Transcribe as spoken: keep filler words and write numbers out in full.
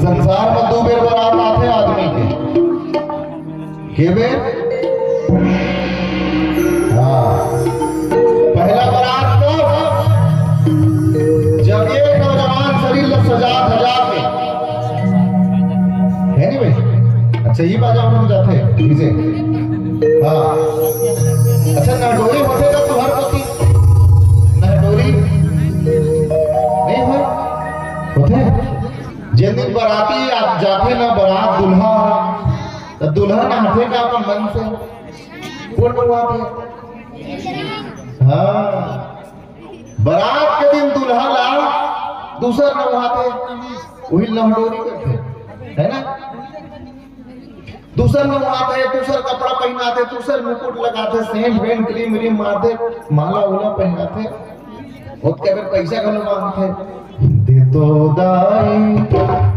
संसार में दू बेर बरात आथे आदमी के। के बेर? हाँ। पहला बरात कब? जब ये नौजवान शरीर ला सजा धजा के, है नहीं भाई? अच्छा, ये बाजा उड़ जाथे, इसे। हाँ। अच्छा, नहडोरी होथे का तुहर पति? नहडोरी नहीं हो? होथे? जेन दिन बराती आप जाथे ना, बरात, दूल्हा, तो दूल्हा नहाथे का अपन मन से? कोन नहाथे? हाँ, बरात के दिन दूल्हा ला दूसर नहाथे, वही नहडोरी करथे, है ना? दूसर नहाथे, दूसर कपड़ा पहनाथे, दूसर मुकुट लगाथे, सेंट वेंट क्रीम व्रीम मारथे, माला उला पहनाथे, ओतके बेर पैसा घलो मांगथे, दे तो दाई।